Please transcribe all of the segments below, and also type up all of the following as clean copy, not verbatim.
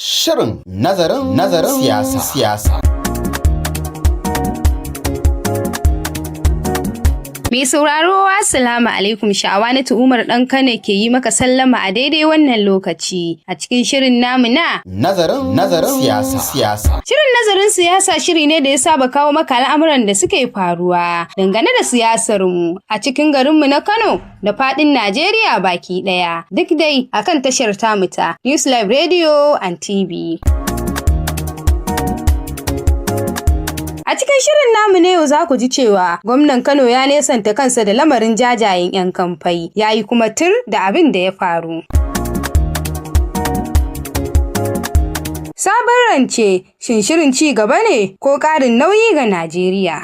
Shirin nazarin siyasa. Mai sauraro, Assalamu alaikum. Sha'awanatu Umar ɗan Kano ke yi maka sallama a daidai wannan lokaci a cikin shirin namu na nazarin siyasa. Shirin nazarin siyasa shiri ne da ya saba kawo maka al'amuran da suke faruwa dangane da siyasar mu a cikin garinmu na Kano da faɗin Najeriya baki ɗaya. Duk dai akan tashar tamu ta News Live Radio and TV. A cikin shirin namu na yau za ku ji cewa gwamnan Kano ya nesanta kansa da lamarin jajayen 'yan kamfai, ya yi kuma tir da abin da ya faru. Sabon rance, shin shirin ci gaba ne ko ƙarin nauyi ga Najeriya?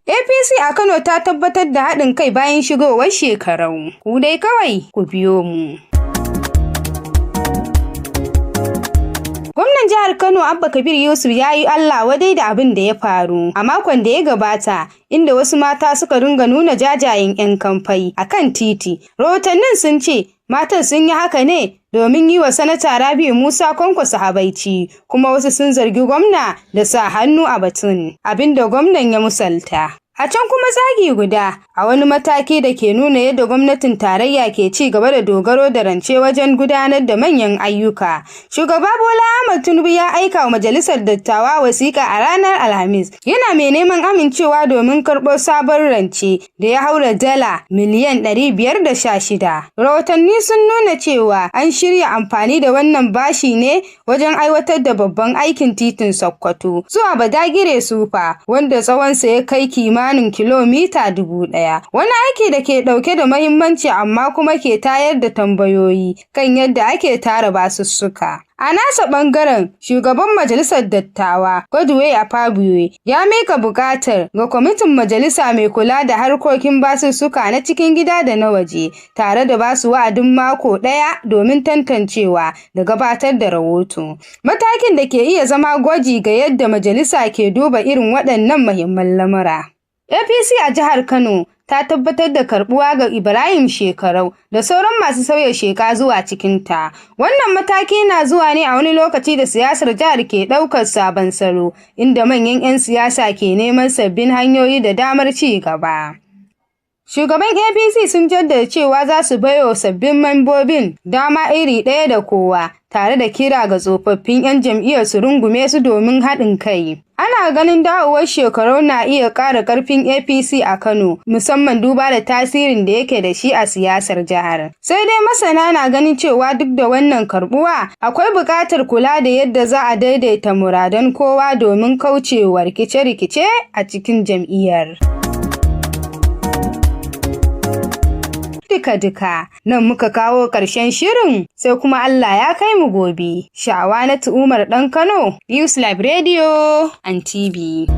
APC a Kano ta tabbatar da haɗin kai bayan shigowar Shekarau. Ku dai kawai ku biyo mu. Gwamnan jihar Kano Abba Kabir Yusuf ya yi Allah wadai da abin da ya faru a makon da ya gabata, inda wasu mata suka ringa nuna jajayen 'yan kamfai a kan titi. Rahotannin sun ce matan sun yi haka ne domin yi wa Sanata Rabi'u Musa Kwankwaso habaici, kuma wasu sun zargi gwamna da sa hannu a batun, abinda gwamnan ya musalta. A can kuma tsagi guda, a wani mataki da ke nuna yadda gwamnatin tarayya ke ci gaba da dogaro da rance wajen gudanar da manyan ayyuka, Shugaba Bola Ahmed Tinubu ya aika wa Majalisar Dattawa wasiƙa a ranar Alhamis, yana mai neman amincewa domin karɓo sabon rance da ya haura dala miliyan 516. Rahotanni sun nuna cewa an shirya amfani da wannan bashi ne wajen aiwatar da babban aikin titin Sokoto zuwa Badagire Sufa, wanda tsawonsa ya kai kimanin kilomita 1000. Wani aiki da ke ɗauke da mahimmanci amma kuma ke tayar da tambayoyi kan yadda ake tara basussuka. A nasa ɓangaren, shugaban Majalisar Dattawa, Godswill Akpabio, ya mika buƙatar ga kwamitin majalisa mai kula da harkokin basussuka na cikin gida da na waje, tare da basu wa'adin mako ɗaya domin tantancewa da gabatar da rahoto. Matakin da ke iya zama gwaji ga yadda majalisa ke duba irin waɗannan muhimman lamura. APC a jihar Kano ta tabbatar da karbuwa ga Ibrahim Shekarau da sauran masu sauya sheka zuwa cikinta. Wannan mataki na zuwa ne a wani lokaci da siyasar jihar ke ɗaukar sabon salo, inda manyan 'yan siyasa ke neman sabbin hanyoyi da damar ci gaba. Shugaban APC sun jaddada cewa za su baiwa sabbin mambobin dama iri ɗaya da kowa, tare da kira ga tsofaffin 'yan jam'iyyar su rungume su domin haɗin kai. Ana ganin dawowar Shekarau na iya ƙara ƙarfin APC a Kano, musamman duba da tasirin da yake da shi a siyasar jihar. Sai dai masana na ganin cewa duk da wannan karɓuwa, akwai buƙatar kula da yadda za a daidaita muradan kowa domin kaucewa rikice-rikice a cikin jam'iyyar. Duka-duka nan muka kawo ƙarshen shirin, sai kuma Allah ya kai mu gobe. Sha'awanatu Umar ɗan Kano, News Live Radio and TV.